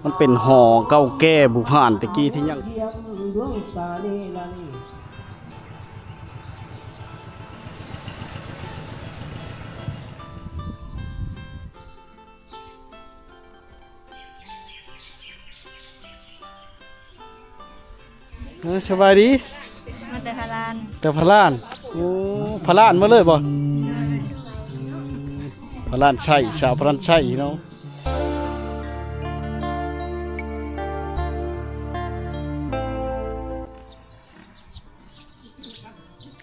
ມັນເປັນຫໍເກົ່າແກ່ບູຮານແຕ່ກີ້ທີ່ຍັງ ເອີ ສະບາຍດີ. ມາແຕ່ພະລານ. ແຕ່ພະລານ. ໂອ້ ພະລານໝົດເລີຍບໍ່? ໂດຍ. ອືມ ພະລານໄຊ ສາວພະລານໄຊເນາະ.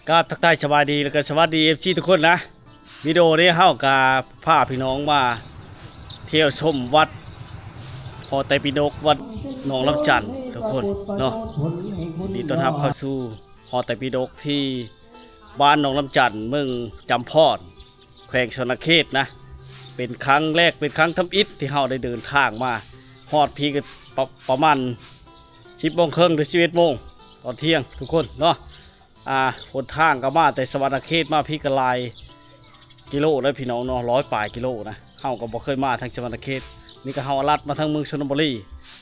ກາບທັກທາຍສະບາຍດີ ແລ້ວກໍສະຫວັດດີ ເອັຟຊີ ທຸກຄົນນະ. ວິດີໂອນີ້ເຮົາກໍພາພີ່ນ້ອງມາທ່ຽວຊົມວັດຫໍໄຕປິດົກ ວັດໜອງລຳຈັນ ທຸກຄົນເນາະ. ຍິນດີຕ້ອນຮັບເຂົ້າສູ່ຫໍໄຕປິດົກທີ່ບ້ານໜອງລຳຈັນ ເມືອງຈຳພອນ ແຂວງສະຫວັນນະເຂດນະ. ເປັນຄັ້ງແລກ ເປັນຄັ້ງທຳອິດທີ່ເຮົາໄດ້ເດີນທາງມາຮອດພີ້ກໍປະ ປະມານສິບໂມງເຄິ່ງ ຫຼື ສິບເອັດໂມງຕອນທ່ຽງ ທຸກຄົນເນາະ. ອ່າ ຫົນທາງກໍມາແຕ່ສະຫວັນນະເຂດມາພີ້ກໍຫຼາຍກິໂລເດີພີ່ນ້ອງເນາະ ຮ້ອຍປາຍກິໂລນະ. ເຮົາກໍບໍ່ເຄີຍມາທາງສະຫວັນນະເຂດ ນີ້ກໍເຮົາລັດມາທາງເມືອງຊົນນະບູລີ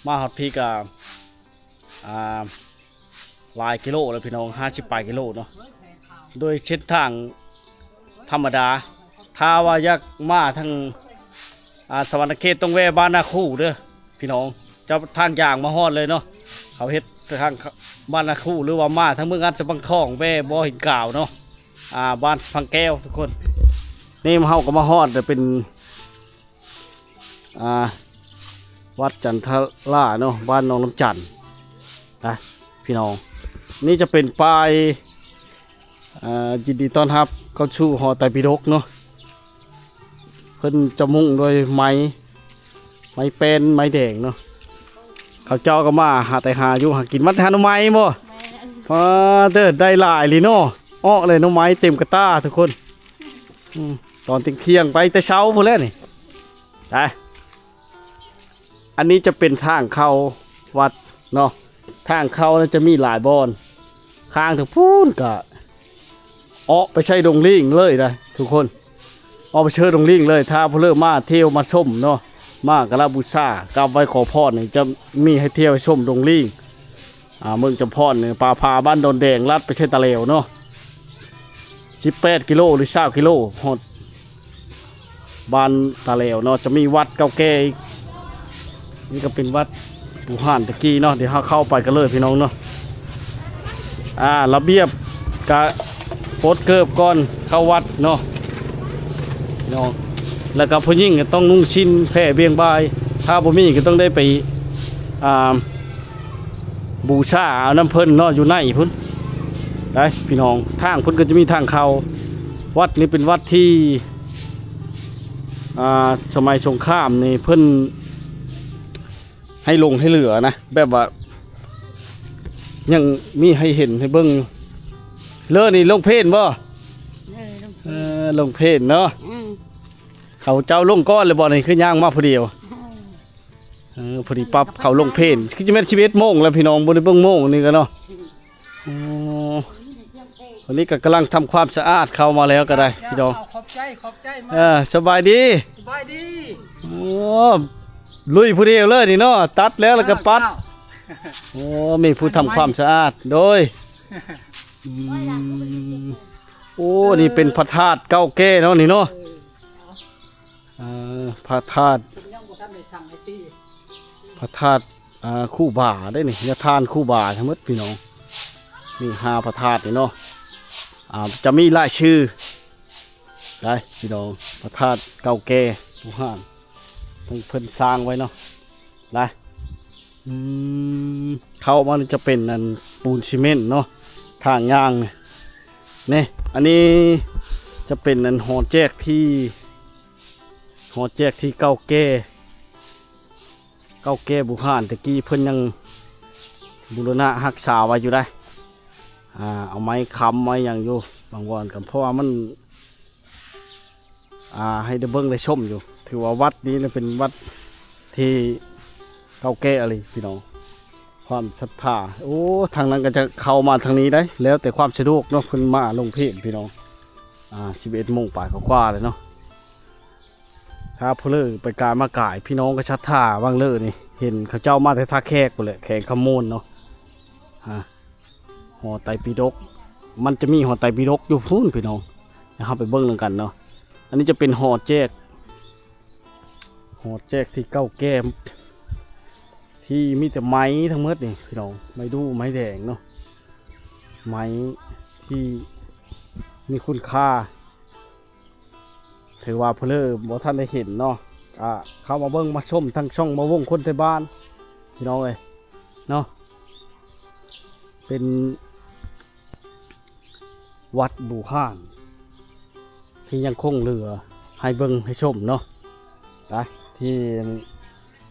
ມາຮອດພີ້ກໍ ອ່າ ຫຼາຍກິໂລແລ້ວພີ່ນ້ອງ ຫ້າສິບປາຍກິໂລເນາະ ໂດຍເສັ້ນທາງທຳມະດາ. ຖ້າວ່າຢາກມາທາງ ອ່າ ສະຫວັນນະເຂດ ຕ້ອງແວ່ບ້ານນາຄູເດີພີ່ນ້ອງ. ເຈົ້າທາງຍ່າງມາຮອດເລີຍເນາະ ເຂົາເຮັດທາງບ້ານນາຄູ ຫຼືວ່າມາທາງເມືອງອັດສະບັງທອງ ແວ່ບໍ່ຫີນກາວເນາະ ອ່າ ບ້ານສະພັງແກ້ວ ທຸກຄົນ. ນີ້ເຮົາກໍມາຮອດ ແຕ່ເປັນ ອ່າ ວັດຈັນທະລາເນາະ ບ້ານໜອງນ້ຳຈັນນະພີ່ນ້ອງ. ນີ້ຈະເປັນປ້າຍ ອ່າ ຍິນດີຕ້ອນຮັບເຂົ້າສູ່ຫໍໄຕປິດົກເນາະ. ເພິ່ນຈະມຸງດ້ວຍໄມ້ ໄມ້ແປ້ນ ໄມ້ແດງເນາະ. ເຂົາເຈົ້າກໍມາຫາແຕ່ຫາຢູ່ຫາກິນ ມາແຕ່ຫາໜໍ່ໄມ້ບໍ່? ແມ່ນ. ອໍ ເດີ ໄດ້ຫຼາຍອີ່ຫຼີເນາະ ອອກເລີຍໜໍ່ໄມ້ເຕັມກະຕ່າທຸກຄົນ. ອືມ ຕອນທ່ຽງໆ ໄປແຕ່ເຊົ້າພຸ້ນແຫຼະນີ້ ໄປ. ອັນນີ້ຈະເປັນທາງເຂົ້າວັດເນາະ ທາງເຂົ້ານະຈະມີຫຼາຍບ່ອນ ຂ້າງທາງພຸ້ນກະອອກໄປໃສ່ດົງລີງເລີຍນະທຸກຄົນ ອອກໄປເຊີດົງລີງເລີຍ. ຖ້າຜູ້ເລີມາທ່ຽວມາຊົມເນາະ ມາກະລະບູຊາ ກາບໄຫວ້ຂໍພອນນີ້ ຈະມີໃຫ້ທ່ຽວໃຫ້ຊົມດົງລີງ ອ່າ ເມືອງຈຳພອນນີ້ ປ່າຜາບ້ານດອນແດງ ລັດໄປໃສ່ຕາແຫຼວເນາະ ສິບແປດກິໂລ ຫຼື ຊາວກິໂລ ຮອດບ້ານຕາແຫຼວເນາະ. ຈະມີວັດເກົ່າແກ່ອີກ ນີ້ກໍເປັນວັດບູຮານແຕ່ກີ້ເນາະ. ດຽວເຮົາເຂົ້າໄປກັນເລີຍພີ່ນ້ອງເນາະ. ອ່າ ລະບຽບກະປົດເກີບກ່ອນເຂົ້າວັດເນາະ ພີ່ນ້ອງ. ແລ້ວກໍຜູ້ຍິງກໍຕ້ອງນຸ່ງສິ້ນແຜ່ບ່ຽງບ່າຍ ຖ້າບໍ່ມີກໍຕ້ອງໄດ້ໄປ ອ່າ ບູຊາເອົານຳເພິ່ນເນາະ ຢູ່ໃນພຸ້ນໄດ໋ພີ່ນ້ອງ. ທາງພຸ້ນກໍຈະມີທາງເຂົ້າ. ວັດນີ້ເປັນວັດທີ່ ອ່າ ສະໄໝສົງຄາມນີ້ເພິ່ນໃຫ້ຫຼົງໃຫ້ເຫຼືອນະ ແບບວ່າຍັງມີໃຫ້ເຫັນໃຫ້ເບິ່ງ. ເລີນີ້ລົງເພນບໍ່? ເອີ ລົງເພນ ເອີ ລົງເພນເນາະ. ອືມ ເຂົາເຈົ້າລົງກ່ອນແລ້ວບໍ່? ນີ້ຄືຍ່າງມາຜູ້ດຽວ. ເອີ ພໍດີປັບເຂົາລົງເພນ ຄືຈະແມ່ນສິບເອັດໂມງແລ້ວພີ່ນ້ອງ ບໍ່ໄດ້ເບິ່ງໂມງນີ້ກໍເນາະ. ໂອ້ ອັນນີ້ກໍກຳລັງທຳຄວາມສະອາດ ເຂົ້າມາແລ້ວກໍໄດ້ພີ່ນ້ອງ. ຂອບໃຈ ຂອບໃຈມາກ. ເອີ ສະບາຍດີ ສະບາຍດີ. ໂອ້ ລຸຍຜູ້ດຽວເລີຍນີ້ເນາະ ຕັດແລ້ວແລ້ວກໍປັດ. ໂອ້ ມີຜູ້ທຳຄວາມສະອາດ ໂດຍ. ອືມ ໂອ້ ນີ້ເປັນພະທາດເກົ່າແກ່ເນາະນີ້ເນາະ. ເອີ ພະທາດ ຍັງບໍ່ທັນໄດ້ສັ່ງໃຫ້ຕີ ພະທາດ ອ່າ ຄູບາເດ້ນີ້ ຍາທ່ານຄູບາທັງໝົດພີ່ນ້ອງ. ມີຫ້າພະທາດນີ້ເນາະ ອ່າ ຈະມີລາຍຊື່ໄດ໋ພີ່ນ້ອງ. ພະທາດເກົ່າແກ່ບູຮານ ເພິ່ນ ເພິ່ນສ້າງໄວ້ເນາະ ໄດ້. ອືມ ເຂົ້າມານີ້ຈະເປັນອັນປູນຊີເມັນເນາະ ທາງຍ່າງນີ້. ນີ້ ອັນນີ້ຈະເປັນອັນຫໍແຈກທີ່ ຫໍແຈກທີ່ເກົ່າແກ່ ເກົ່າແກ່ບູຮານ ແຕ່ກີ້ເພິ່ນຍັງບູລະນະຮັກສາໄວ້ຢູ່ໄດ໋. ອ່າ ເອົາໄມ້ຄ້ຳໄວ້ຫຍັງຢູ່ບາງບ່ອນກໍ ເພາະວ່າມັນ ອ່າ ໃຫ້ໄດ້ເບິ່ງໄດ້ຊົມຢູ່. ຖືວ່າວັດນີ້ນະເປັນວັດທີ່ເກົ່າແກ່ອີ່ຫຼີພີ່ນ້ອງ ຄວາມສັດທາ. ໂອ້ ທາງນັ້ນກໍຈະເຂົ້າມາທາງນີ້ໄດ໋ ແລ້ວແຕ່ຄວາມສະດວກເນາະ. ເພິ່ນມາລົງເພນພີ່ນ້ອງ ອ່າ ສິບເອັດໂມງປາຍກວ່າໆແລ້ວເນາະ. ຖ້າຜູ້ເລີໄປກາຍມາກາຍ ພີ່ນ້ອງກໍສັດທາວັງເລີນີ້ ເຫັນເຂົາເຈົ້າມາແຕ່ທ່າແຂກພຸ້ນແຫຼະ ແຂວງຄຳມ່ວນເນາະ. ອາ ຫໍໄຕປິດົກ ມັນຈະມີຫໍໄຕປິດົກຢູ່ພຸ້ນພີ່ນ້ອງ ດຽວເຮົາໄປເບິ່ງນຳກັນເນາະ. ອັນນີ້ຈະເປັນຫໍແຈກ ຫໍແຈກທີ່ເກົ່າແກ່ ທີ່ມີແຕ່ໄມ້ທັງໝົດນີ້ພີ່ນ້ອງ ໄມ້ດູ່ໄມ້ແດງເນາະ ໄມ້ທີ່ມີຄຸນຄ່າ. ຖືວ່າຜູ້ເລີບໍ່ທັນໄດ້ເຫັນເນາະ ກະເຂົ້າມາເບິ່ງມາຊົມທາງຊ່ອງບ່າວວົງຄົນໄທບ້ານ ພີ່ນ້ອງເອີຍເນາະ. ເປັນວັດບູຮານທີ່ຍັງຄົງເຫຼືອໃຫ້ເບິ່ງໃຫ້ຊົມເນາະ ນະ ທີ່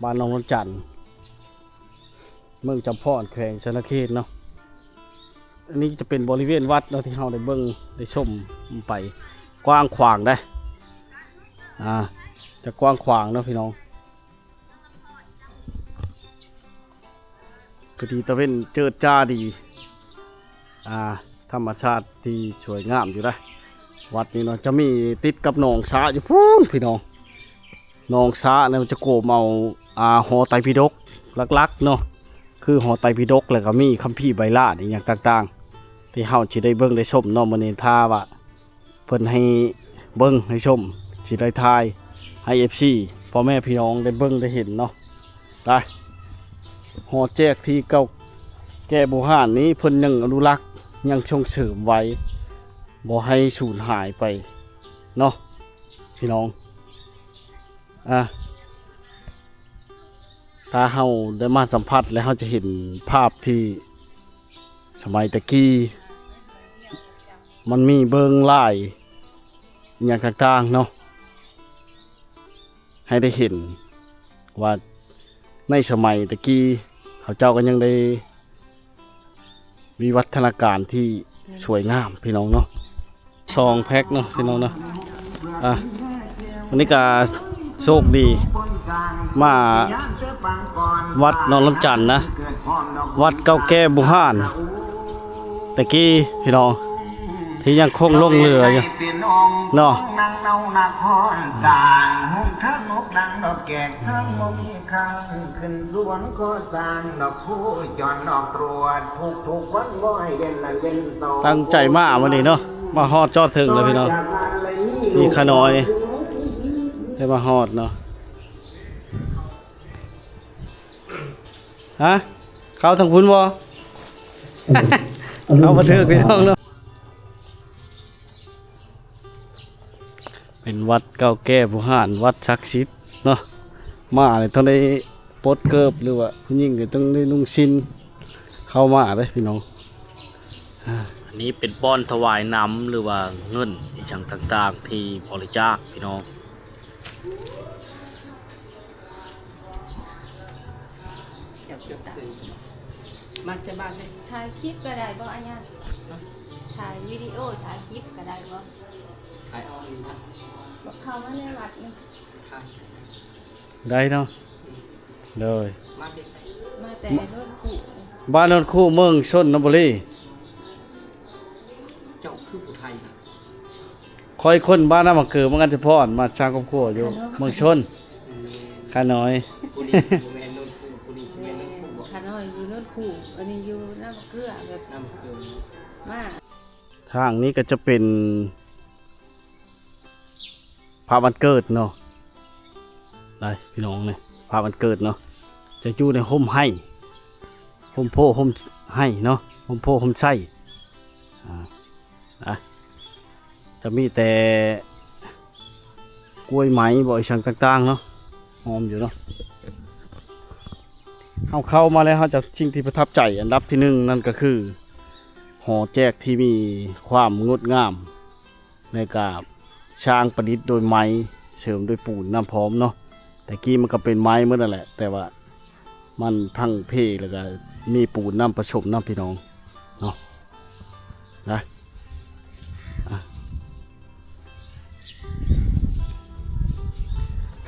ບ້ານໜອງນວນຈັນ ເມືອງຈຳພອນ ແຂວງສະຫວັນນະເຂດເນາະ. ອັນນີ້ຈະເປັນບໍລິເວນວັດເນາະ ທີ່ເຮົາໄດ້ເບິ່ງໄດ້ຊົມໄປ ກວ້າງຂວາງເດ້ ອາ ຈະກວ້າງຂວາງເນາະພີ່ນ້ອງ. ພໍດີຕາເວັນເຈີດຈ້າດີ ອາ ທຳມະຊາດທີ່ສວຍງາມຢູ່ນະ ວັດນີ້ເນາະ. ຈະມີຕິດກັບໜອງສະຢູ່ພຸ້ນພີ່ນ້ອງ. ໜອງສະນີ້ມັນຈະກວມເອົາ ອາ ຫໍໄຕປິດົກຫຼັກໆເນາະ ຄືຫໍໄຕປິດົກ ແລ້ວກໍມີຄຳພີໃບລານອີ່ຫຍັງຕ່າງໆ ທີ່ເຮົາຊິໄດ້ເບິ່ງໄດ້ຊົມເນາະ. ມື້ນີ້ຖ້າວ່າເພິ່ນໃຫ້ເບິ່ງໃຫ້ຊົມ ຊິໄດ້ຖ່າຍໃຫ້ເອັຟຊີ ພໍ່ແມ່ພີ່ນ້ອງໄດ້ເບິ່ງໄດ້ເຫັນເນາະ. ໄປ ຫໍແຈກທີ່ເກົ່າແກ່ບູຮານນີ້ ເພິ່ນຍັງອະນຸລັກ ຍັງສົ່ງເສີມໄວ້ ບໍ່ໃຫ້ສູນຫາຍໄປເນາະພີ່ນ້ອງ. ອາ ຖ້າເຮົາໄດ້ມາສຳຜັດແລ້ວ ເຮົາຈະເຫັນພາບທີ່ສະໄໝແຕ່ກີ້ ມັນມີເບິ່ງຫຼາຍ ອີ່ຫຍັງຕ່າງໆເນາະ ໃຫ້ໄດ້ເຫັນວ່າໃນສະໄໝແຕ່ກີ້ ເຂົາເຈົ້າກໍຍັງໄດ້ ວິວັດທະນາການທີ່ສວຍງາມພີ່ນ້ອງເນາະ. ສອງແພັກເນາະພີ່ນ້ອງເນາະ. ອ່າ ວັນນີ້ກະໂຊກດີ ມາວັດໜອງນ້ຳຈັນນະ ວັດເກົ່າແກ່ບູຮານແຕ່ກີ້ພີ່ນ້ອງ ທີ່ຍັງຄົງຫຼົງເຫຼືອຢູ່ເນາະ. ຕັ້ງໃຈມາມື້ນີ້ເນາະ ມາຮອດຈອດເຖິງແລ້ວພີ່ນ້ອງ ທີ່ຂະນ້ອຍໄດ້ມາຮອດເນາະ. ຮະ ເຂົ້າທາງພຸ້ນບໍ່? ເຂົ້າບໍ່ຖືກພີ່ນ້ອງເນາະ. ເປັນວັດເກົ່າແກ່ບູຮານ ວັດສັກສິດເນາະ. ມາແລ້ວຕ້ອງໄດ້ປົດເກີບ ຫຼືວ່າຜູ້ຍິງກໍຕ້ອງໄດ້ນຸ່ງສິ້ນເຂົ້າມາເດ້ພີ່ນ້ອງ. ອັນນີ້ເປັນບ່ອນຖວາຍນ້ຳ ຫຼືວ່າເງິນອີ່ຫຍັງຕ່າງໆ ທີ່ບໍລິຈາກພີ່ນ້ອງ. ເຈົ້າເຈົ້າຕາມ ມາແຕ່ບ້ານເລີຍ. ຖ່າຍຄລິບກໍໄດ້ບໍ່ອາຍາ? ຮະ? ຖ່າຍວິດີໂອ ຖ່າຍຄລິບກໍໄດ້ບໍ່? ຖ່າຍເອົາອັນນີ້ນະ ບໍ່ເຂົ້າມາໃນວັດນີ້. ຖ່າຍ ໄດ້ເນາະ. ອືມ ໂດຍ ມາແຕ່ໃສ? ມາແຕ່ໂນນຄູ ບ້ານໂນນຄູ ເມືອງຊົນນະບູລີ. ເຈົ້າຄືຜູ້ໄທນະ? ຂ້ອຍຄົນບ້ານນາມະເກີ ມັນກໍຈະພໍນ ມາສ້າງຄອບຄົວຢູ່ເມືອງຊົນ ຂະນ້ອຍ. ຜູ້ນີ້ຊິບໍ່ແມ່ນໂນນຄູ ຜູ້ນີ້ຊິແມ່ນໂນນຄູບໍ່? ຂະນ້ອຍຢູ່ໂນນຄູ ອັນນີ້ຢູ່ນາມະເກືອ ແບບນາມະເກືອມາ. ທາງນີ້ກໍຈະເປັນພະວັນເກີດເນາະ ໄດ້ພີ່ນ້ອງ ນີ້ພະວັນເກີດເນາະ ຈະຢູ່ໃນຮົ່ມໄຮ່ ຮົ່ມໂພຮົ່ມໄຮ່ເນາະ ຮົ່ມໂພຮົ່ມໄຊ. ອ່າ ອ່ະ ຈະມີແຕ່ກ້ວຍໄມ້ບໍ ອີ່ຫຍັງຕ່າງໆເນາະ ຫອມຢູ່ເນາະ. ເຮົາເຂົ້າມາແລ້ວ ເຮົາຈະ ສິ່ງທີ່ປະທັບໃຈອັນດັບທີໜຶ່ງນັ້ນກໍຄື ຫໍແຈກທີ່ມີຄວາມງົດງາມ ແລະກະສ້າງປະດິດໂດຍໄມ້ ເສີມດ້ວຍປູນນຳພ້ອມເນາະ. ແຕ່ກີ້ມັນກໍເປັນໄມ້ໝົດນັ້ນແຫຼະ ແຕ່ວ່າ ມັນພັງເພ ແລ້ວກໍມີປູນນຳປະສົມນຳ ພີ່ນ້ອງເນາະ ນະ. ອ່ະ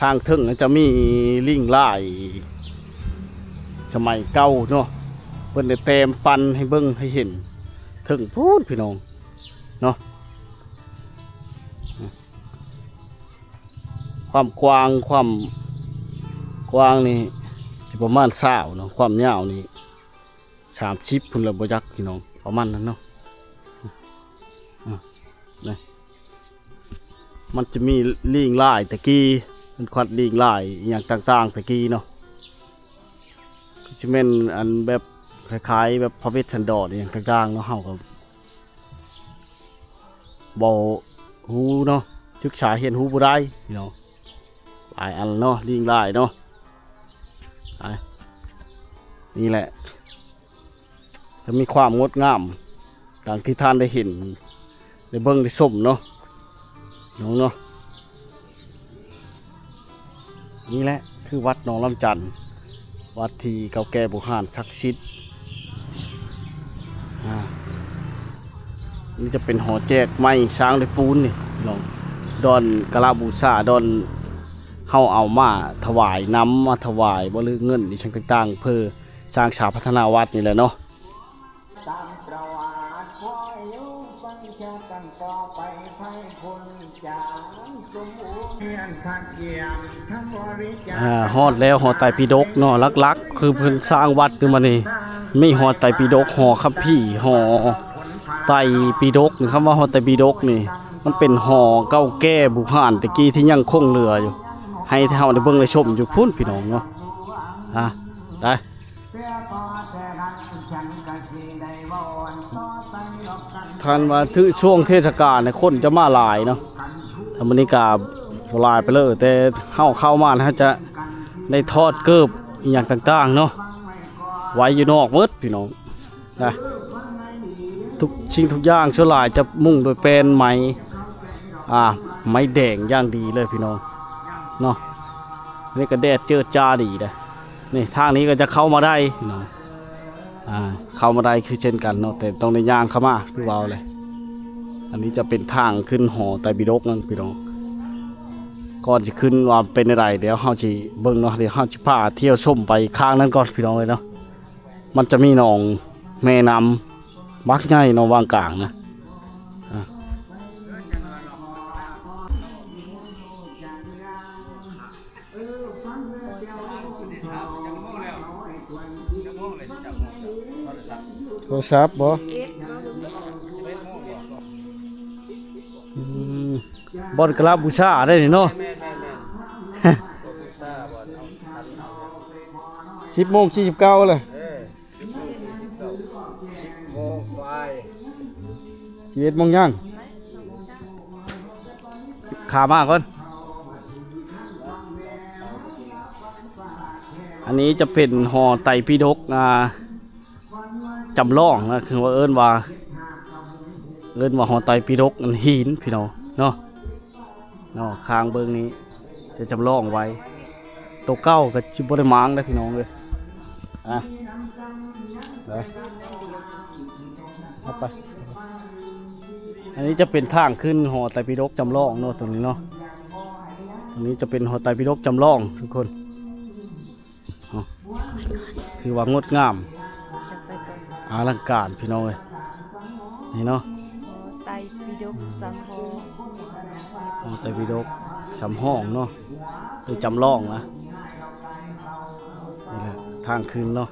ທາງເທິງຈະມີລິ້ງລາຍສະໄໝເກົ່າເນາະ ເພິ່ນໄດ້ແຕ້ມປັ້ນໃຫ້ເບິ່ງໃຫ້ເຫັນເທິງພຸ້ນ ພີ່ນ້ອງເນາະ. ຄວາມກວ້າງ ຄວາມກວ້າງນີ້ຊິປະມານຊາວເນາະ ຄວາມຍາວນີ້ສາມສິບພຸ້ນລະບໍ່ຈັກພີ່ນ້ອງ ປະມານນັ້ນເນາະ. ອາ ນີ້ ມັນຈະມີລີງລາຍແຕ່ກີ້ ເພິ່ນຂວັດລີງລາຍອີ່ຫຍັງຕ່າງໆແຕ່ກີ້ເນາະ ຄືຊິແມ່ນອັນແບບຄ້າຍໆແບບພະເວດສັນດອນອີ່ຫຍັງຕ່າງໆເນາະ ເຮົາກໍບໍ່ຮູ້ເນາະ ສຶກສາຮຽນຮູ້ບໍ່ໄດ້ພີ່ນ້ອງ ຫຼາຍອັນເນາະ ລີງລາຍເນາະ ອາ ນີ້ແຫຼະ ຈະມີຄວາມງົດງາມ ດັ່ງທີ່ທ່ານໄດ້ເຫັນ ໄດ້ເບິ່ງໄດ້ຊົມເນາະ ນ້ອງເນາະ. ນີ້ແຫຼະຄືວັດໜອງລຳຈັນ ວັດທີ່ເກົ່າແກ່ບູຮານສັກສິດ. ອາ ນີ້ຈະເປັນຫໍແຈກໄມ້ສ້າງດ້ວຍປູນນີ້ພີ່ນ້ອງ ດອນກາລະບູຊາ ດອນເຮົາເອົາມາຖວາຍນ້ຳ ມາຖວາຍບໍ ຫຼືເງິນອີ່ຫຍັງຕ່າງໆ ເພື່ອສ້າງສາພັດທະນາວັດນີ້ແຫຼະເນາະ. ອາ ຮອດແລ້ວຫໍໄຕປິດົກເນາະ ຫຼັກໆຄືເພິ່ນສ້າງວັດຂຶ້ນມານີ້ ມີຫໍໄຕປິດົກ ຫໍຄຳພີ ຫໍໄຕປິດົກນີ້ ຄຳວ່າຫໍໄຕປິດົກນີ້ ມັນເປັນຫໍເກົ່າແກ່ບູຮານແຕ່ກີ້ທີ່ຍັງຄົງເຫຼືອຢູ່ ໃຫ້ເຮົາໄດ້ເບິ່ງໄດ້ຊົມຢູ່ພຸ້ນພີ່ນ້ອງເນາະ. ອາ ໄດ້ ທ່ານວ່າຖືກຊ່ວງເທດສະການນີ້ຄົນຈະມາຫຼາຍເນາະ ຖ້າມື້ນີ້ກະບໍ່ຫຼາຍປານໃດ ແຕ່ເຮົາເຂົ້າມາແລ້ວເຮົາຈະໄດ້ຖອດເກີບອີ່ຫຍັງຕ່າງໆເນາະ ໄວ້ຢູ່ນອກໝົດພີ່ນ້ອງນະ. ທຸກສິ່ງທຸກຢ່າງສ່ວນຫຼາຍຈະມຸງໂດຍແປ້ນໄມ້ ອາ ໄມ້ແດງຢ່າງດີເລີຍພີ່ນ້ອງເນາະ. ນີ້ກະແດດເຈີດຈ້າດີເດ້. ນີ້ທາງນີ້ກໍຈະເຂົ້າມາໄດ້ເນາະ ອາ ເຂົ້າມາໄດ້ຄືເຊັ່ນກັນເນາະ ແຕ່ຕ້ອງໄດ້ຍ່າງເຂົ້າມາຄືເວົ້າແຫຼະ. ອັນນີ້ຈະເປັນທາງຂຶ້ນຫໍໄຕປິດົກນັ້ນພີ່ນ້ອງ. ກ່ອນຊິຂຶ້ນວ່າເປັນແນວໃດ ດຽວເຮົາຊິເບິ່ງເນາະ ດຽວເຮົາຊິພາທ່ຽວຊົມໄປຂ້າງນັ້ນກ່ອນພີ່ນ້ອງເອີຍເນາະ. ມັນຈະມີໜອງແມ່ນ້ຳບັກໃຫຍ່ເນາະ ວາງກາງນະ. ອາ ໂທລະສັບບໍ? ອືມ ບ່ອນກະລາບູຊາໄດ໋ນີ້ເນາະ. ແມ່ນໆໆ ບູຊາບ່ອນເອົາ ສິບໂມງສີ່ສິບເກົ້າແລ້ວ. ເອີ ສິບໂມງປາຍ ສິບເອັດໂມງຍັງ ຂາມາກ່ອນ. ອັນນີ້ຈະເປັນຫໍໄຕປິດົກ ອ່າ ຈຳລອງນະ ຄືວ່າເອີ້ນວ່າ ເອີ້ນວ່າຫໍໄຕປິດົກອັນຫີນພີ່ນ້ອງເນາະ. ເນາະ ຂ້າງເບິ່ງນີ້ຈະຈຳລອງໄວ້ ໂຕເກົ່າກໍຊິບໍ່ໄດ້ມ້າງເດ້ພີ່ນ້ອງເອີຍ. ອ່ະ ໄປ ເອົາໄປ. ອັນນີ້ຈະເປັນທາງຂຶ້ນຫໍໄຕປິດົກຈຳລອງເນາະ ຕົວນີ້ເນາະ. ອັນນີ້ຈະເປັນຫໍໄຕປິດົກຈຳລອງທຸກຄົນ. ເນາະ ຖືວ່າງົດງາມ ຈະໄປກ່ອນ ອະລັງການພີ່ນ້ອງເອີຍ ນີ້ເນາະ. ຫໍໄຕປິດົກສຳຮອງ ຫໍໄຕປິດົກສຳຮອງເນາະ ຫຼືຈຳລອງນະ. ນີ້ແຫຼະທາງຂຶ້ນເນາະ.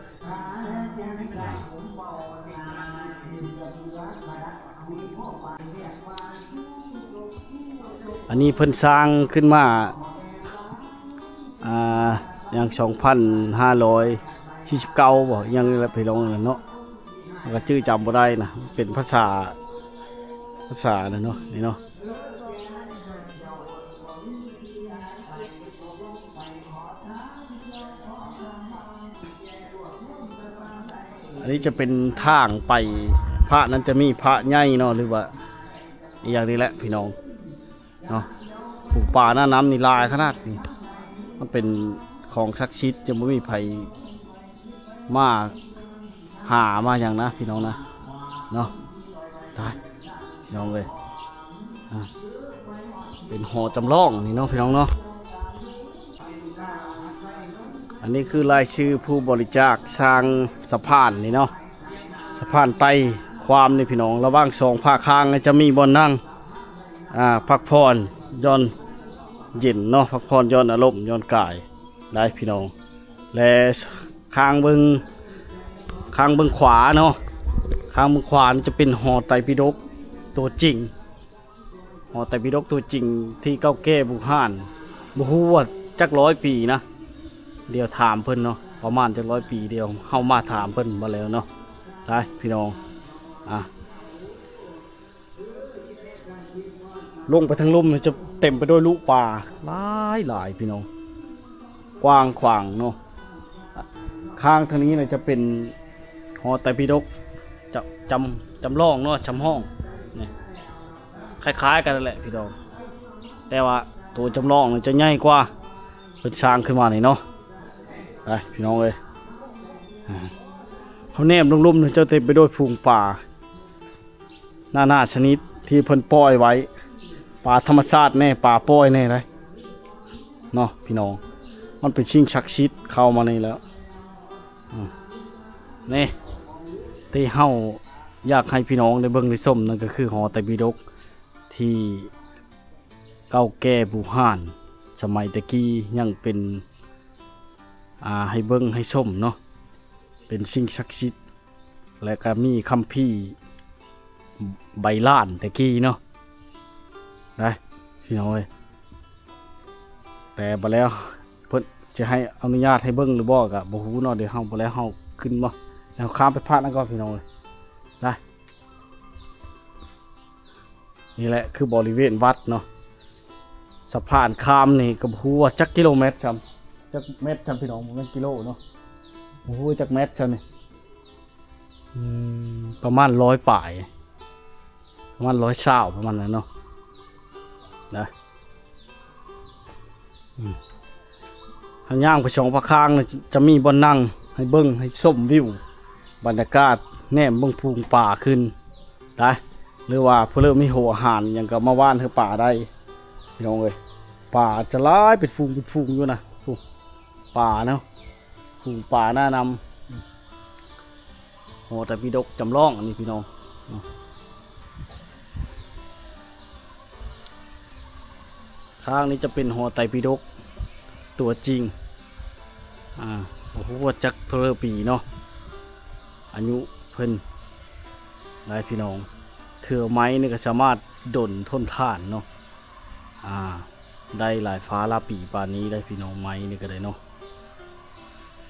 ອັນນີ້ເພິ່ນສ້າງຂຶ້ນມາ ອ່າ ຫຍັງ ສອງພັນຫ້າຮ້ອຍສີ່ສິບເກົ້າບໍ ຫຍັງນີ້ແຫຼະພີ່ນ້ອງເນາະ. ແລ້ວກໍຈື່ຈຳບໍ່ໄດ້ນະ ເປັນພາສາ ພາສານັ້ນເນາະ ນີ້ເນາະ. ອັນນີ້ຈະເປັນທາງໄປ ພະນັ້ນຈະມີພະໃຫຍ່ເນາະ ຫຼືວ່າອີ່ຫຍັງນີ້ແຫຼະພີ່ນ້ອງເນາະ. ປູປາໜ້ານ້ຳນີ້ຫຼາຍຂະໜາດນີ້ ມັນເປັນຂອງສັກສິດ ຈະບໍ່ມີໃຜມາຫາມາຫຍັງນະພີ່ນ້ອງນະ ເນາະ. ຕາຍ ພີ່ນ້ອງເອີຍ ອ່າ ເປັນຫໍຈຳລອງນີ້ເນາະ ພີ່ນ້ອງເນາະ. ອັນນີ້ຄືລາຍຊື່ຜູ້ບໍລິຈາກສ້າງສະພານນີ້ເນາະ ສະພານໄຕ່ຄວາມນີ້ພີ່ນ້ອງ. ລະຫວ່າງສອງພາຄາງຈະມີບ່ອນນັ່ງ ອ່າ ພັກຜ່ອນຢ່ອນ ເຢັນເນາະ ພັກຜ່ອນຢ່ອນອາລົມ ຢ່ອນກາຍໄດ້ພີ່ນ້ອງ. ແລະ ຂ້າງເບິ່ງ ຂ້າງເບິ່ງຂວາເນາະ ຂ້າງເບິ່ງຂວານີ້ຈະເປັນຫໍໄຕປິດົກຕົວຈິງ ຫໍໄຕປິດົກຕົວຈິງທີ່ເກົ່າແກ່ບູຮານ ບໍ່ຮູ້ວ່າຈັກຮ້ອຍປີນະ. ດຽວຖາມເພິ່ນເນາະ ປະມານຈັກຮ້ອຍປີ ດຽວເຮົາມາຖາມເພິ່ນມາແລ້ວເນາະ. ໄປພີ່ນ້ອງ ອ່າ ລົງໄປທາງລຸ່ມນີ້ຈະເຕັມໄປດ້ວຍລູກປາຫຼາຍໆ ພີ່ນ້ອງ ກວ້າງຂວາງເນາະ. ຂ້າງທາງນີ້ນະຈະເປັນຫໍໄຕປິດົກ ຈະ ຈຳ ຈຳລອງເນາະ ຈຳລອງນີ້ ຄ້າຍໆກັນນັ້ນແຫຼະພີ່ນ້ອງ ແຕ່ວ່າໂຕຈຳລອງນີ້ຈະໃຫຍ່ກວ່າ ເພິ່ນສ້າງຂຶ້ນມານີ້ເນາະ. ໄປພີ່ນ້ອງເອີຍ ອ່າ ເຮົາແນມລົງລຸ່ມນີ້ຈະເຕັມໄປດ້ວຍຝູງປາ ນານາຊະນິດທີ່ເພິ່ນປ່ອຍໄວ້ ປາທຳມະຊາດແດ່ ປາປ່ອຍແດ່ໄດ໋ເນາະພີ່ນ້ອງ. ມັນເປັນສິ່ງສັກສິດເຂົ້າມານີ້ແລ້ວ ອືມ ນີ້ ທີ່ເຮົາຢາກໃຫ້ພີ່ນ້ອງໄດ້ເບິ່ງໄດ້ຊົມ ນັ້ນກໍຄືຫໍໄຕປິດົກທີ່ເກົ່າແກ່ບູຮານ ສະໄໝແຕ່ກີ້ຍັງເປັນ ອ່າ ໃຫ້ເບິ່ງໃຫ້ຊົມເນາະ ເປັນສິ່ງສັກສິດ ແລະກະມີຄຳພີໃບລານແຕ່ກີ້ເນາະ ໄດ້ພີ່ນ້ອງເອີຍ. ແຕ່ບາດແລ້ວເພິ່ນຈະໃຫ້ອະນຸຍາດໃຫ້ເບິ່ງຫຼືບໍ່ກະບໍ່ຮູ້ເນາະ. ດຽວເຮົາ ບາດແລ້ວເຮົາຂຶ້ນບໍ່ ແລ້ວເຮົາຂ້າມໄປພາກນັ້ນກ່ອນພີ່ນ້ອງເອີຍ ໄດ້. ນີ້ແຫຼະຄືບໍລິເວນວັດເນາະ ສະພານຂ້າມນີ້ກໍບໍ່ຮູ້ວ່າຈັກກິໂລແມັດຊ້ຳ ຈັກແມັດຊ້ຳພີ່ນ້ອງ ບໍ່ແມ່ນກິໂລເນາະ ບໍ່ຮູ້ຈັກແມັດຊ້ຳນີ້ ອືມ ປະມານຮ້ອຍປາຍ ປະມານຮ້ອຍຊາວ ປະມານນັ້ນເນາະ ນະ. ອືມ ເຮົາຍ່າງໄປສອງພະຄາງນະ ຈະມີບ່ອນນັ່ງໃຫ້ເບິ່ງ ໃຫ້ຊົມວິວບັນຍາກາດ ແນມເບິ່ງຝູງປາຂຶ້ນໄດ້ ຫຼືວ່າຜູ້ເລີ່ມມີໂຮງອາຫານຫຍັງກໍມາຫວ່ານໃຫ້ປາໄດ້ພີ່ນ້ອງເອີຍ. ປາຈະຫຼາຍເປັນຝູງເປັນຝູງຢູ່ນະ ພຸ້ນ ປາເນາະ ຝູງປາໜານຳ. ຫໍໄຕປິດົກຈຳລອງອັນນີ້ພີ່ນ້ອງເນາະ. ທາງນີ້ຈະເປັນຫໍໄຕປິດົກຕົວຈິງ ອ່າ ບໍ່ຮູ້ວ່າຈັກເທົ່າໃດປີເນາະ ອາຍຸເພິ່ນ ໄດ້ພີ່ນ້ອງ. ເທື່ອໄມ້ນີ້ກໍສາມາດດົນທົນທານເນາະ ອ່າ ໄດ້ຫຼາຍຟ້າຫຼາຍປີປານນີ້ໄດ້ພີ່ນ້ອງ ໄມ້ນີ້ກໍໄດ້ເນາະ.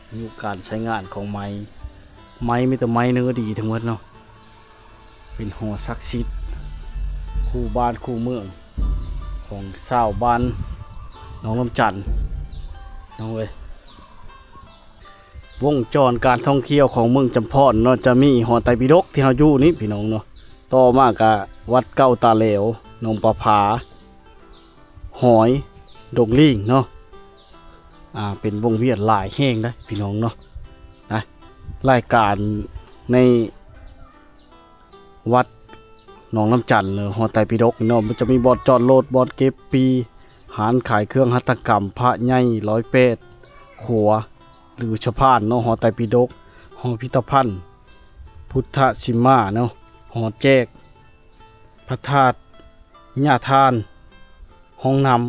ອາຍຸການໃຊ້ງານຂອງໄມ້ ໄມ້ມີແຕ່ໄມ້ເນື້ອດີທັງໝົດເນາະ. ເປັນຫໍສັກສິດຄູ່ບ້ານຄູ່ເມືອງຂອງຊາວບ້ານໜອງນ້ຳຈັນ ນ້ອງເອີຍ. ວົງຈອນການທ່ອງທ່ຽວຂອງເມືອງຈຳພອນເນາະ ຈະມີຫໍໄຕປິດົກທີ່ເຮົາຢູ່ນີ້ພີ່ນ້ອງເນາະ ຕໍ່ມາກະວັດເກົ່າຕາແຫຼວ ໜອງປາຜາ ຫອຍ ດົງລີງເນາະ. ອ່າ ເປັນວົງວຽນຫຼາຍແຫ່ງເດ້ພີ່ນ້ອງເນາະ ນະ. ລາຍການໃນວັດໜອງນ້ຳຈັນ ຫຼື ຫໍໄຕປິດົກເນາະ ມັນຈະມີບ່ອນຈອດລົດ ບ່ອນເກັບປີ້ ຮ້ານຂາຍເຄື່ອງຫັດຖະກຳ ພະໃຫຍ່ ຮ້ອຍແປດ ຂົວ ຫຼື ສະພານເນາະ ຫໍໄຕປິດົກ ຫໍພິພິທະພັນ ພຸດທະສິມມາເນາະ ຫໍແຈກ ພະທາດ ຍາທານ ຫ້ອງນ້ຳ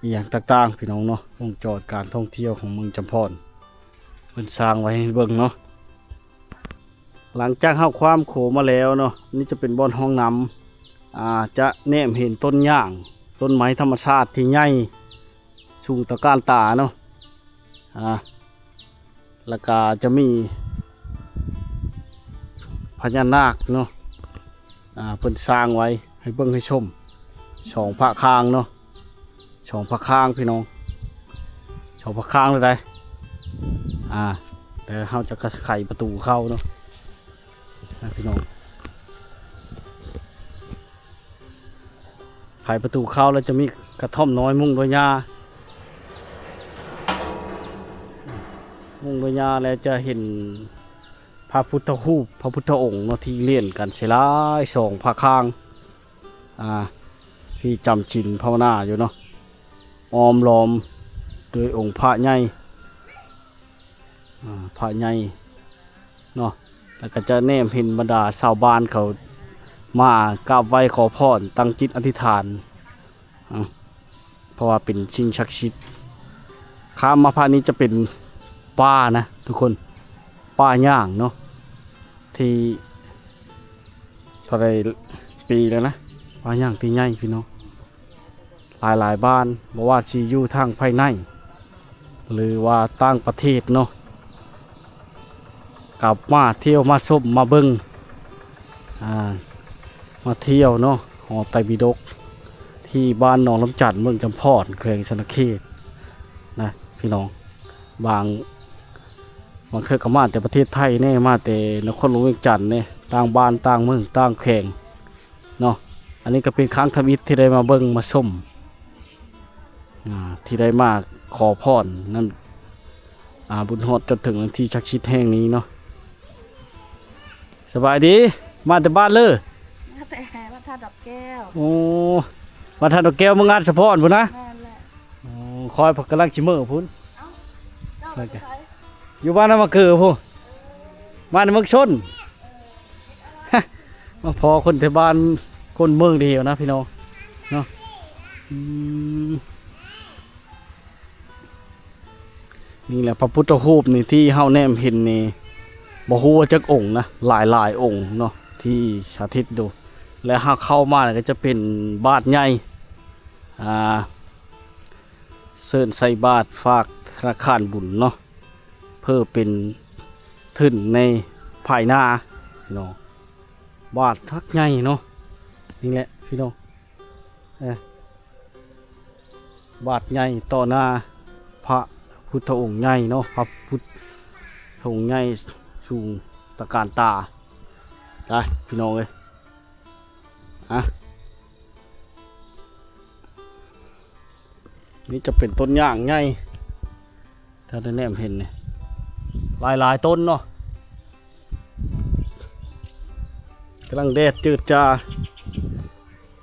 ອີ່ຫຍັງຕ່າງໆ ພີ່ນ້ອງເນາະ. ວົງຈອນການທ່ອງທ່ຽວຂອງເມືອງຈຳພອນ ເພິ່ນສ້າງໄວ້ໃຫ້ເບິ່ງເນາະ. ຫຼັງຈາກເຮົາຂ້າມໂຂງມາແລ້ວເນາະ ນີ້ຈະເປັນບ່ອນຫ້ອງນ້ຳ ອ່າ ຈະແນມເຫັນຕົ້ນຍາງ ຕົ້ນໄມ້ທຳມະຊາດທີ່ໃຫຍ່ ສູງຕະການຕາເນາະ ອ່າ ແລ້ວກະຈະມີພະຍານາກເນາະ ອ່າ ເພິ່ນສ້າງໄວ້ໃຫ້ເບິ່ງໃຫ້ຊົມ ສອງພະຄາງເນາະ ສອງພະຄາງພີ່ນ້ອງ ສອງພະຄາງເລີຍໃດ໋. ອ່າ ແຕ່ເຮົາຈະໄຂປະຕູເຂົ້າເນາະ ອ່າ ພີ່ນ້ອງ. ໄຂປະຕູເຂົ້າແລ້ວຈະມີກະທ່ອມນ້ອຍມຸງດ້ວຍຫຍ້າ ມຸງດ້ວຍຫຍ້າ ແລ້ວຈະເຫັນພະພຸດທະຮູບ ພະພຸດທະອົງເນາະ ທີ່ລຽນກັນໃສ່ຫຼາຍສອງພະຄາງ ອ່າ ທີ່ຈຳສິນພາວະນາຢູ່ເນາະ ອ້ອມລ້ອມໂດຍອົງພະໃຫຍ່ ອ່າ ພະໃຫຍ່ເນາະ ແລ້ວກໍຈະແນມເຫັນບັນດາຊາວບ້ານເຂົາມາກາບໄຫວ້ຂໍພອນ ຕັ້ງຈິດອະທິຖານ ອ່າ ເພາະວ່າເປັນສິ່ງສັກສິດ. ຂ້າມມາພາກນີ້ຈະເປັນປ່ານະທຸກຄົນ, ປ່າຍ່າງເນາະ ທີ່ເທົ່າໃດປີແລ້ວນະ, ປ່າຍ່າງທີ່ໃຫຍ່ພີ່ນ້ອງ. ຫຼາຍໆບ້ານ ບໍ່ວ່າຊິຢູ່ທາງພາຍໃນ ຫຼືວ່າຕ່າງປະເທດເນາະ ກັບມາທ່ຽວມາຊົມມາເບິ່ງ ອ່າ ມາທ່ຽວເນາະ ຫໍໄຕບິດົກ ທີ່ບ້ານໜອງລຳຈັນ ເມືອງຈຳພອນ ແຂວງສະຫວັນນະເຂດນະພີ່ນ້ອງ. ບາງ ບາງເທື່ອກໍມາແຕ່ປະເທດໄທແດ່ ມາແຕ່ນະຄອນຫຼວງວຽງຈັນແດ່ ຕ່າງບ້ານຕ່າງເມືອງຕ່າງແຂວງ ເນາະ. ອັນນີ້ກໍເປັນຄັ້ງທຳອິດທີ່ໄດ້ມາເບິ່ງມາຊົມ ອ່າ ທີ່ໄດ້ມາຂໍພອນນຳ ອ່າ ບຸນຮອດຈົນເຖິງວັນທີສັກສິດແຫ່ງນີ້ເນາະ. ສະບາຍດີ, ມາແຕ່ບ້ານເລີ? ມາແຕ່ວັດທ່າດອກແກ້ວ. ໂອ້ ວັດທ່າດອກແກ້ວ ເມືອງອາດສະພອນພຸ້ນນະ? ແມ່ນແຫຼະ. ໂອ້ ຂ້ອຍກຳລັງຊິເມືອພຸ້ນ. ເອົ້າ ເຈົ້າໄປໃສ? ຢູ່ບ້ານນາມາເກີພຸ້ນ. ມາແຕ່ເມືອງຊົນ. ມາພໍ້ຄົນແຖວບ້ານ ຄົນເມືອງດຽວນະພີ່ນ້ອງເນາະ. ອືມ ນີ້ແຫຼະ ພະພຸດທະຮູບນີ້ທີ່ເຮົາແນມເຫັນນີ້ ບໍ່ຮູ້ວ່າຈັກອົງນະ, ຫຼາຍໆອົງເນາະ ທີ່ສາທິດດູ. ແລະ ເຮົາເຂົ້າມາກໍຈະເປັນບາດໃຫຍ່ ອ່າ ເຊີນໃສ່ບາດຝາກທະນາຄານບຸນເນາະ ເພື່ອເປັນທຶນໃນພາຍໜ້າເນາະ. ບາດຮັກໃຫຍ່ເນາະ. ນີ້ແຫຼະພີ່ນ້ອງ ເອີ ບາດໃຫຍ່ຕໍ່ໜ້າພະພຸດທະອົງໃຫຍ່ເນາະ, ພະພຸດທະອົງໃຫຍ່ສູງຕະການຕາ. ໄປພີ່ນ້ອງເອີຍ ອະ ນີ້ຈະເປັນຕົ້ນຍາງໃຫຍ່ ຖ້າໄດ້ແນມເຫັນນີ້ ຫຼາຍໆຕົ້ນເນາະ. ກຳລັງແດດຈືດຈາ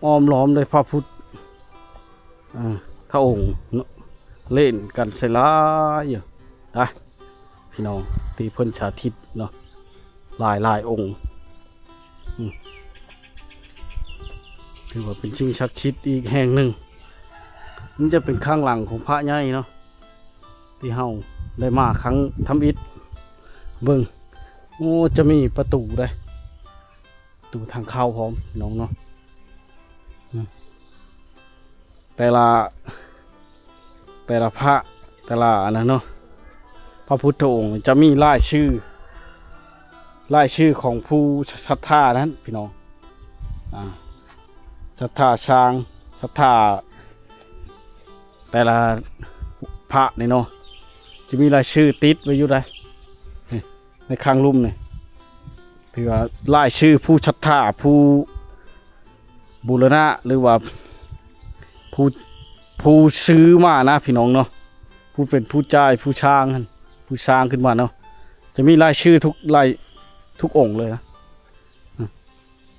ອ້ອມລ້ອມດ້ວຍພະພຸດ ອ່າ ທະອົງເນາະ ເລ່ນກັນໃສ່ຫຼາຍຢູ່. ໄປພີ່ນ້ອງ ທີ່ເພິ່ນສາທິດເນາະ ຫຼາຍໆອົງ. ອືມ ຖືວ່າເປັນສິ່ງສັກສິດອີກແຫ່ງໜຶ່ງ. ມັນຈະເປັນຂ້າງຫຼັງຂອງພະໃຫຍ່ເນາະ ທີ່ເຮົາໄດ້ມາຄັ້ງທຳອິດ. ເບິ່ງ ໂອ້ ຈະມີປະຕູເດ້ ປະຕູທາງເຂົ້າພ້ອມພີ່ນ້ອງເນາະ. ອືມ ແຕ່ລະ ແຕ່ລະພະ ແຕ່ລະອັນນັ້ນເນາະ ພະພຸດທະອົງຈະມີລາຍຊື່ ລາຍຊື່ຂອງຜູ້ສັດທານັ້ນພີ່ນ້ອງ. ອ່າ ສັດທາຊ້າງ ສັດທາແຕ່ລະພະນີ້ເນາະ ຈະມີລາຍຊື່ຕິດໄວ້ຢູ່ໃດ໋ ນີ້ ໃນຂ້າງລຸ່ມນີ້ ຖືວ່າລາຍຊື່ຜູ້ສັດທາ ຜູ້ບູລະນະ ຫຼືວ່າຜູ້ ຜູ້ຊື້ມານະພີ່ນ້ອງເນາະ, ຜູ້ເປັນຜູ້ຈ່າຍ ຜູ້ສ້າງຫັ້ນ ຜູ້ສ້າງຂຶ້ນມາເນາະ ຈະມີລາຍຊື່ທຸກລາຍ ທຸກອົງເລີຍນະ. ອືມ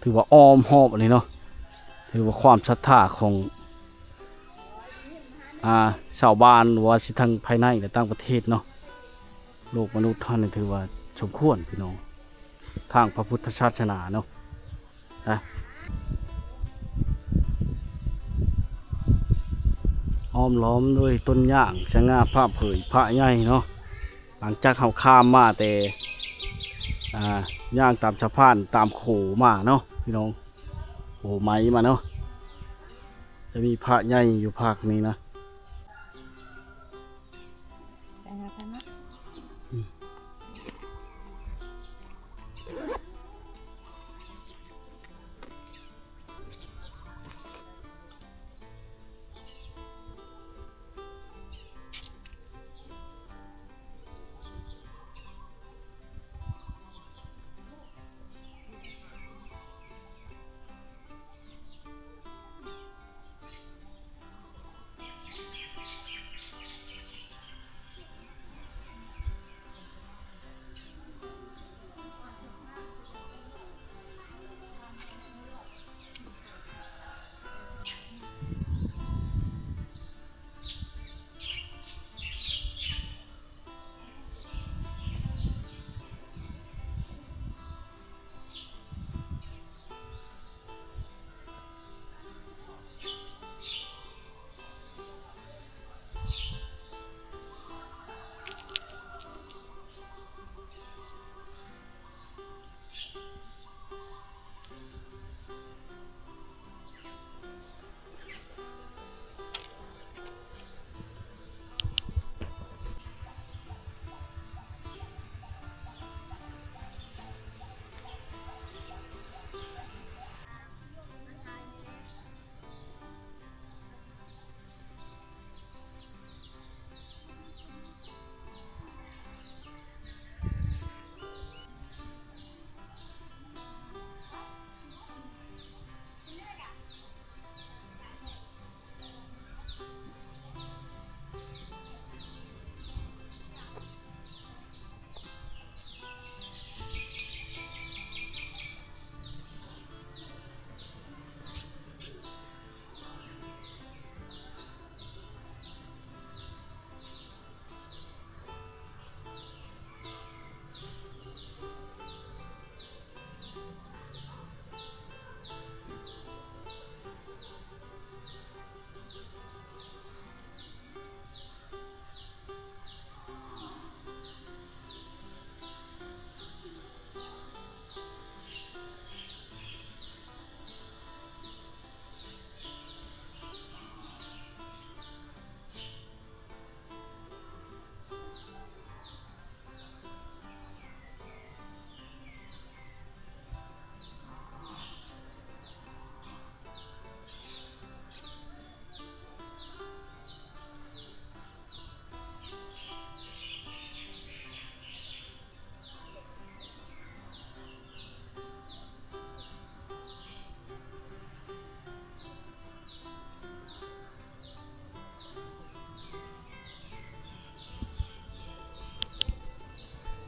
ຖືວ່າອ້ອມຮອບອັນນີ້ເນາະ ຖືວ່າຄວາມສັດທາຂອງ ອ່າ ຊາວບ້ານ ບໍ່ວ່າຊິທັງພາຍໃນ ແລະ ຕ່າງປະເທດເນາະ, ໂລກມະນຸດເຮົານີ້ຖືວ່າສົມຄວນພີ່ນ້ອງ ທາງພະພຸດທະສາສະໜາເນາະ. ນະ ອ້ອມລ້ອມດ້ວຍຕົ້ນຍາງ ສະຫງ່າຜ່າເຜີຍ ພະໃຫຍ່ເນາະ. ຫຼັງຈາກເຮົາຂ້າມມາແຕ່ ອ່າ ຍ່າງຕາມສະພານ ຕາມໂຂງມາເນາະພີ່ນ້ອງ, ໂຂງໄມ້ມາເນາະ, ຈະມີພະໃຫຍ່ຢູ່ພາກນີ້ນະ. ໄປນະ ໄປນະ. ອືມ.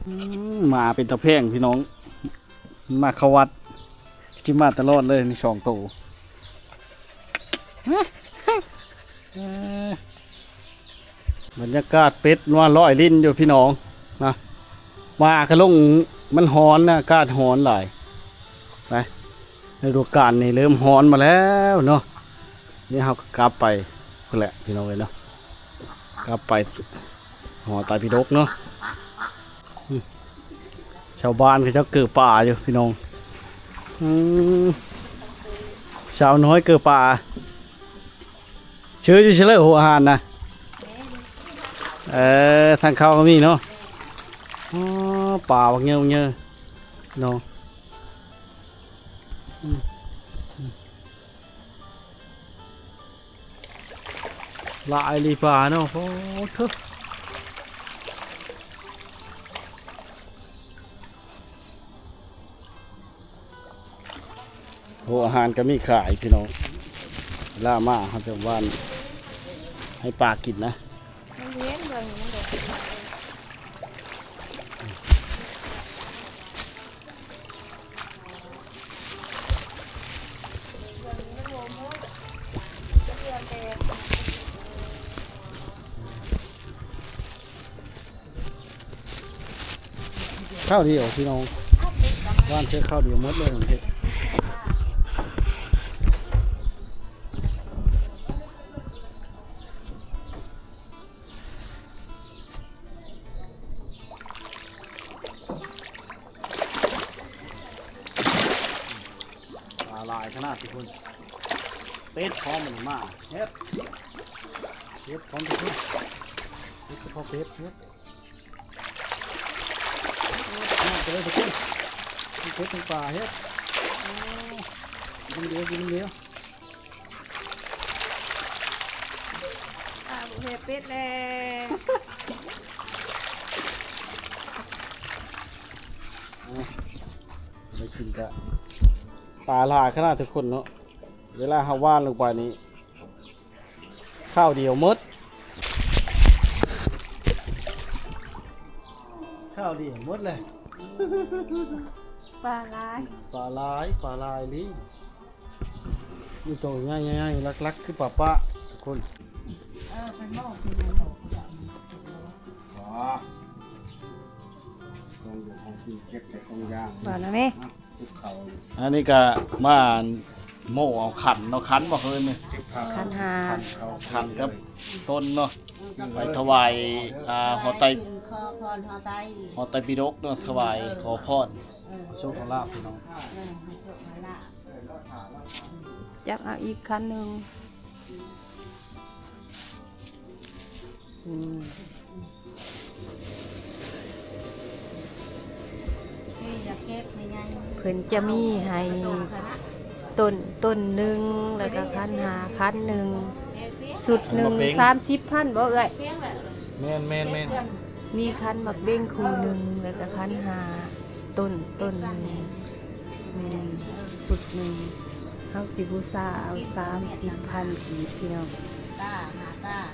ອືມ ໝາເປັນຕາແພງພີ່ນ້ອງ ມາເຂົ້າວັດ ຊິມາຕະຫຼອດເລີຍນີ້ສອງໂຕ. ເອີ ບັນຍາກາດເປັດວ່າລອຍຫຼິ້ນຢູ່ພີ່ນ້ອງນະ ໝາກະລົງ ມັນຮ້ອນນະ ອາກາດຮ້ອນຫຼາຍ. ໄປ ລະດູການນີ້ເລີ່ມຮ້ອນມາແລ້ວເນາະ. ນີ້ເຮົາກໍກັບໄປພຸ້ນແຫຼະພີ່ນ້ອງເອີຍເນາະ ກັບໄປຫໍໄຕປິດົກເນາະ. ອືມ ຊາວບ້ານເຂົາເຈົ້າເກີປາຢູ່ພີ່ນ້ອງ. ອືມ ສາວນ້ອຍເກີປາ ຊື່ຢູ່ໃສເລີຍ ຫົວອາຫານນະ? ເອີ ທາງເຂົ້າກໍມີເນາະ. ອໍ ປາບັກເຍີໆ ພີ່ນ້ອງ. ອືມ ອືມ ຫຼາຍອີ່ຫຼີປາເນາະ. ໂອ້ ເທີ ໂອ້ ອາຫານກໍມີຂາຍພີ່ນ້ອງ. ເວລາມາເຮົາຈະຫວ່ານໃຫ້ປາກິນນະ. ມັນເຢັນ ເບິ່ງນີ້ມັນແດດ. ຄາວດຽວພີ່ນ້ອງ ຫວ່ານໃສ່ຄາວດຽວໝົດເລີຍ. ປາຫຼາຍຂະໜາດທຸກຄົນ. ເປັດພ້ອມ ມື້ນີ້ມາເຮັດ ເປັດພ້ອມທຸກຄົນ. ເປັດສະເພາະເປັດ ເຮັດ ເຮັດ ເປັດທັງປາ ເຮັດ. ໂອ້ ກິນນຳດຽວ ກິນນຳດຽວ. ອ່າ ບຸເພເປັດແລ້ວ. ໄດ້ກິນກະ ປາຫຼາຍຂະໜາດທຸກຄົນເນາະ. ເວລາເຮົາຫວ່ານລົງໄປນີ້ ຄາວດຽວໝົດ ຄາວດຽວໝົດເລີຍ. ປາຫຼາຍ ປາຫຼາຍ ປາຫຼາຍອີ່ຫຼີ. ມີໂຕໃຫຍ່ໆ ຫຼັກໆ ຄືປາປ້າທຸກຄົນ. ເອີ ເພິ່ນເວົ້າຄືແມ່ນເນາະ. ອໍ ເກັບແຕ່ຂອງຢ່າງ ວ່ານະແມ່. ອັນນີ້ກະມາໂມ້ເອົາຂັນເນາະ ຂັນບໍ່ເຄີຍນີ້ ຂັນຫ້າ ຂັນ ຂັນກັບຕົ້ນເນາະ ໄປຖວາຍ ອ່າ ຫໍໄຕ ຂໍພອນຫໍໄຕ ຫໍໄຕປິດົກເນາະ ຖວາຍ ເອີ ຂໍພອນ ເອີ ໂຊກເອົາລາບພີ່ນ້ອງ ເອີ ໃຫ້ໂຊກໃຫ້ລາບ. ຈັບເອົາອີກຂັນໜຶ່ງ. ອືມ ເພິ່ນຈະມີໃຫ້ຕົ້ນ ຕົ້ນໜຶ່ງ ແລ້ວກໍຂັນຫ້າ ຂັນໜຶ່ງ ຊຸດໜຶ່ງ ສາມສິບພັນບໍ່ເອື້ອຍ? ແມ່ນໆໆ ມີຂັນໝາກເບັງຄູ່ໜຶ່ງ ແລ້ວກໍຂັນຫ້າ ຕົ້ນ ຕົ້ນໜຶ່ງ. ແມ່ນ ຊຸດໜຶ່ງ ເຮົາຊິບູຊາເອົາສາມສິບພັນກີບພີ່ນ້ອງ.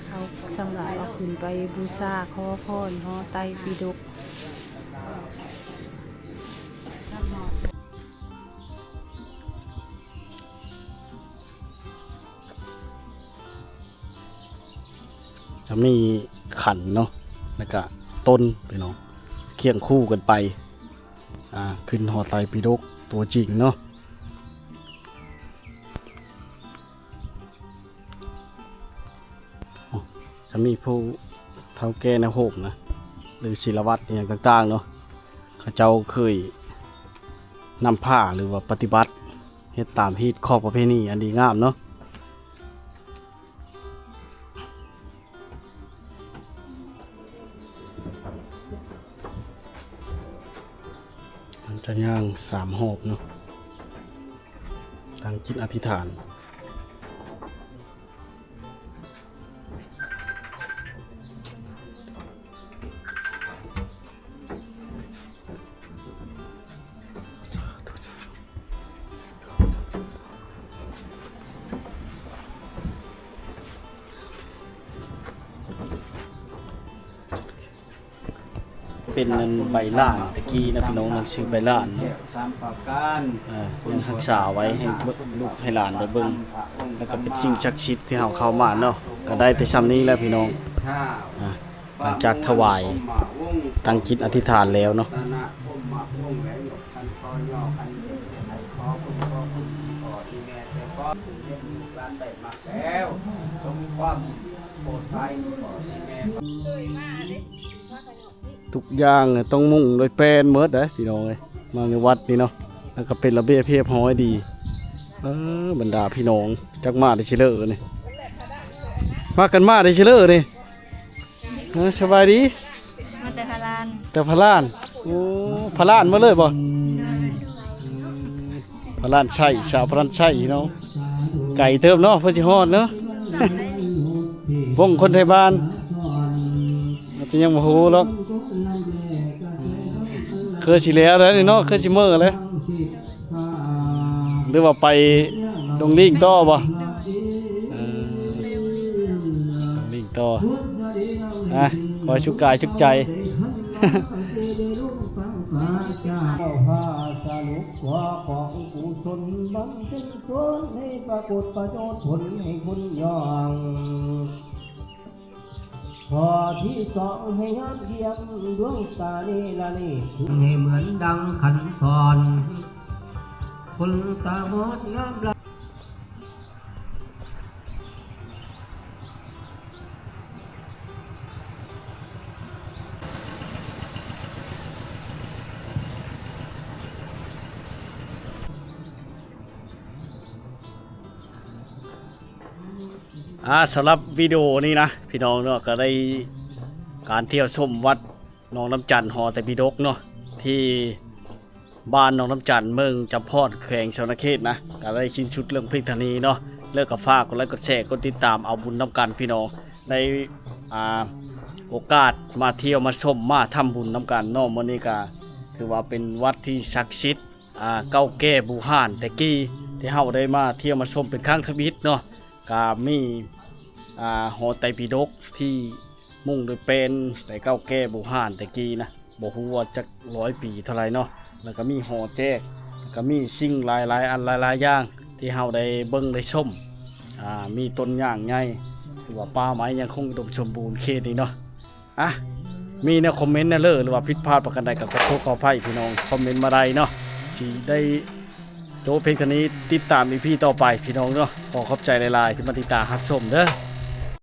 ເຮົາສຳລັບເອົາຂຶ້ນໄປບູຊາ ຂໍພອນຫໍໄຕປິດົກ. ຈະມີຂັນເນາະ ແລ້ວກະຕົ້ນພີ່ນ້ອງ ຄຽງຄູ່ກັນໄປ ອ່າ ຂຶ້ນຫໍໄຕປິດົກຕົວຈິງເນາະ. ຈະມີຜູ້ເຖົ້າແກ່ໃນໂຮງນະ ຫຼື ສິລະວັດອີ່ຫຍັງຕ່າງໆເນາະ ເຂົາເຈົ້າເຄີຍນຳພາ ຫຼືວ່າປະຕິບັດ ເຮັດຕາມຮີດຄອງປະເພນີອັນດີງາມເນາະ. ເຮົາຈະຍ່າງສາມຮອບເນາະ ຕັ້ງຈິດອະທິຖານ. ໂອ້ ເປັນອັນໃບລານແຕ່ກີ້ນະພີ່ນ້ອງເນາະ ຊື່ໃບລານເນາະ ສາມປະການ ເອີ ຍັງຮັກສາໄວ້ໃຫ້ລູກໃຫ້ຫຼານໄດ້ເບິ່ງ ແລ້ວກໍເປັນສິ່ງສັກສິດທີ່ເຮົາເຂົ້າມາເນາະ ກໍໄດ້ແຕ່ຊ່ຳນີ້ແຫຼະພີ່ນ້ອງ ອ່າ ຫຼັງຈາກຖວາຍຕັ້ງຈິດອະທິຖານແລ້ວເນາະ. ທຸກຢ່າງຕ້ອງມຸງໂດຍແປ້ນໝົດເດ້ພີ່ນ້ອງເອີຍ ມາໃນວັດນີ້ເນາະ ແລ້ວກໍເປັນລະບຽບຮຽບຮ້ອຍດີ. ເອີ ບັນດາພີ່ນ້ອງ ຈັກມາແຕ່ເຊເລີນີ້ ພາກັນມາແຕ່ເຊເລີນີ້. ເອີ ສະບາຍດີ ມາແຕ່ພະລານ ແຕ່ພະລານ ໂອ້ ພະລານໝົດເລີຍບໍ່? ໂດຍ ພະລານໄຊ ສາວພະລານໄຊເນາະ ໄກເຕີບເນາະ ເພື່ອຊິຮອດເນາະ ວົງຄົນໄທບ້ານ ອາດຈະຍັງບໍ່ຮູ້ດອກ ຄືຊິແລ້ວແລ້ວນີ້ເນາະ ຄືຊິເມີແລ້ວ. ຫຼືວ່າໄປດົງລິງຕໍ່ບໍ່? ເອີ ດົງລິງຕໍ່ ອ່ະ ຂໍໃຫ້ສຸກກາຍສຸກໃຈ. ເຈົ້າພາສາລຸກ ຂໍຂອງກຸສົນບຳເພັນກຸສົນ ໃຫ້ປາກົດປະໂຫຍດຜົນໃຫ້ບຸນຍ້ອງ. ຂໍ້ທີສອງ ໃຫ້ຍອດຢ້ຽມດວງຕາເນລະເນດ ໃຫ້ເໝືອນດັ່ງຄັນສອນ ຄົນຕາບອດຍອມຮັບ. ອ່າ ສຳລັບວິດີໂອນີ້ນະ ພີ່ນ້ອງເນາະ ກໍໄດ້ການທ່ຽວຊົມວັດໜອງນ້ຳຈັນ ຫໍໄຕປິດົກເນາະ ທີ່ບ້ານໜອງນ້ຳຈັນ ເມືອງຈຳພອນ ແຂວງສະຫວັນນະເຂດນະ ກໍໄດ້ສິ້ນສຸດລົງພຽງເທົ່ານີ້ເນາະ. ແລ້ວກໍຝາກກົດໄລກົດແຊ ກົດຕິດຕາມເອົາບຸນນຳກັນ ພີ່ນ້ອງ ໃນ ອ່າ ໂອກາດມາທ່ຽວມາຊົມມາທຳບຸນນຳກັນເນາະ. ມື້ນີ້ກໍຖືວ່າເປັນວັດທີ່ສັກສິດ ອ່າ ເກົ່າແກ່ບູຮານແຕ່ກີ້ ທີ່ເຮົາໄດ້ມາທ່ຽວມາຊົມເປັນຄັ້ງທຳອິດເນາະ. ກະມີ ອ່າ ຫໍໄຕປິດົກທີ່ມຸງດ້ວຍແປ້ນ ແຕ່ເກົ່າແກ່ບູຮານແຕ່ກີ້ນະ ບໍ່ຮູ້ວ່າຈັກຮ້ອຍປີເທົ່າໃດເນາະ. ແລ້ວກະມີຫໍແຈກ ແລ້ວກະມີສິ່ງຫຼາຍໆອັນຫຼາຍໆຢ່າງ ທີ່ເຮົາໄດ້ເບິ່ງໄດ້ຊົມ ອ່າ ມີຕົ້ນຍາງໃຫຍ່ ຖືວ່າປ່າໄມ້ຍັງຄົງອຸດົມສົມບູນເຂດນີ້ເນາະ. ອ່ະ ມີແນວຄອມເມັນແນວເລີ ຫຼືວ່າຜິດພາດປະການໃດ ກໍຂໍໂທດຂໍອະໄພ ພີ່ນ້ອງຄອມເມັນມາໄດ້ເນາະ ຊິໄດ້ໂຈະພຽງເທົ່ານີ້ ຕິດຕາມອີພີຕໍ່ໄປ ພີ່ນ້ອງເນາະ. ຂໍຂອບໃຈຫຼາຍໆ ທີ່ມາຕິດຕາມຮັບຊົມເດີ.